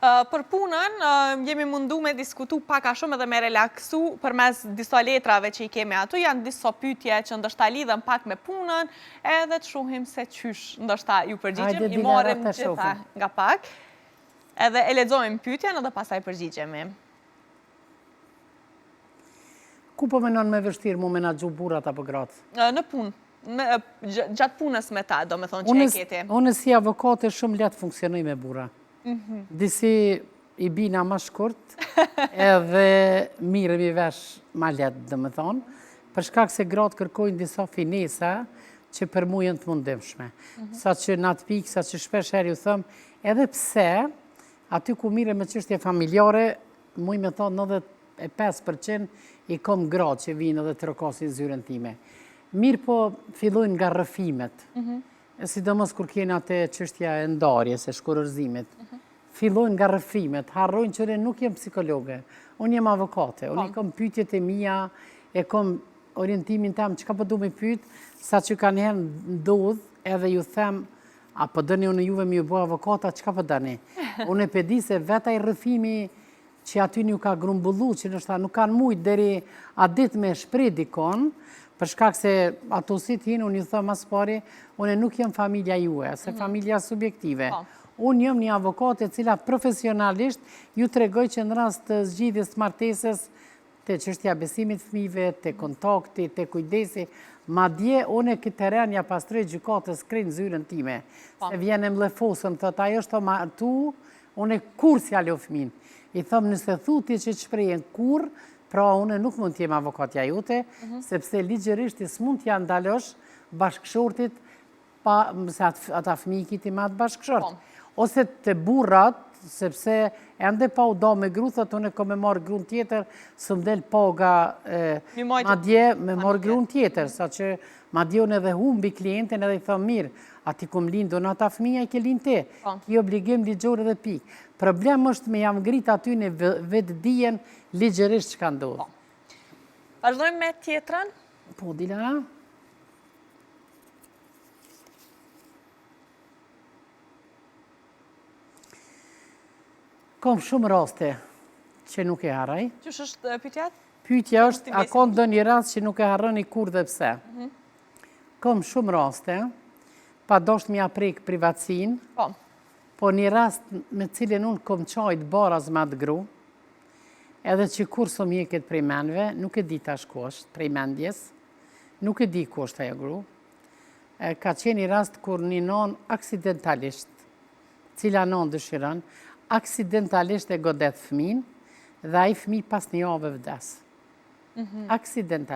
Për punën, jemi mundu me diskutu pak a shumë edhe me relaksu përmes disa letrave që i kemi aty, janë disa pytje që ndoshta lidhen pak me punën, edhe të shohim se qysh ndoshta ju përgjigjemi, i marrim gjitha nga pak, edhe e lexojmë pytjen edhe pastaj përgjigjemi. Ku po menon më vështirë mu menaxhu burrat apo gratë? Në punë. Gjatë punës me ta, do me thonë që e ke ti. Unë si avokate shumë lehtë funksionoj me burra. Mhm. Disi i bina ma shkurt, edhe mirremi vesh ma lehtë, do me thonë, për shkak se gratë kërkojnë disa finesa që për mu janë të mundimshme. Mhm. Sa që në atë pikë, sa që shpesh herë ju them, edhe pse, aty ku mirrem me çështje familjare, muj me thonë 95% i kom gratë që vinë edhe trokasin zyrën time. Mirëpo, fillojnë nga rrëfimet. Mhm. E sidomos kur kena te çështja e ndarjes, e shkurorëzimit. Mhm. Fillojnë nga rrëfimet, harrojnë që unë nuk jem psikologe, unë jem avokate, unë i po. kom pytjet e mia, e kom orientimin tem, çka po du me pyt, sa që kanjëherë ndodh edhe ju them, a po doni unë juve me ju bo avokata, çka po doni? Unë e pe di se vetë ai rrëfimi që aty ju ka grumbullu, që ndoshta nuk kanë mujtë deri atë ditë me shpreh dikon, për shkak se ato si të hinë, unë ju them ma s'pari, unë nuk jam familja juve, se mhm. familja subjektive. Po. Unë jam një avokate e cila profesionalisht ju tregoj që në rast të zgjidhjes të martesës, te çështja e besimit fëmijëve, te kontakti, te kujdesi, madje unë këtë teren ja pastroj gjykatës krejt në zyrën time. Po. Se vjen e mllefosën, thotë, ajo është martu, Unë kurrë s'ja lo fëmin. I thom nëse thu ti që shprehjen kurrë, pra unë nuk mund t'jem avokatja jote, mhm. sepse ligjërisht ti s'mund t'ja ndalosh bashkëshortit pa, se ata fëmi i ki ti me atë bashkëshort. Po. Ose te burrat, sepse ende pa u da me gru, thot unë kom me marrë grun tjetër, s'më del paga, madje me marrë grun tjetër, sa që Madje unë edhe humbi klientin edhe i thom mirë, a t'i kom lindë unë ata fëmija i ke lindë ti, po. ki obligim ligjor edhe pikë. Problem është me jam ngrit aty në vetëdijen ligjërisht çka ndodh. Po. Vazhdojmë me tjetrën? Po, Dilara. Kom shumë raste që nuk e harroj. Qysh është pyetja? Pyetja është, a ka ndonjë rast që nuk e harroni kurrë dhe pse? Mhm. Kom shumë raste, pa dosht me ja prek privatësinë, po. po një rast me cilin unë kom qajt baraz me atë gru, edhe që kurrë s'më hjeket prej menve, nuk e di tash ku është, prej mendjes, nuk e di ku është ajo gru, ka qenë një rast kur një nonë aksidentalisht, cila nonë dëshiron, aksidentalisht e godet fëmin, dhe ai fëmi pas një jave vdes. Mhm. Aksidentalisht.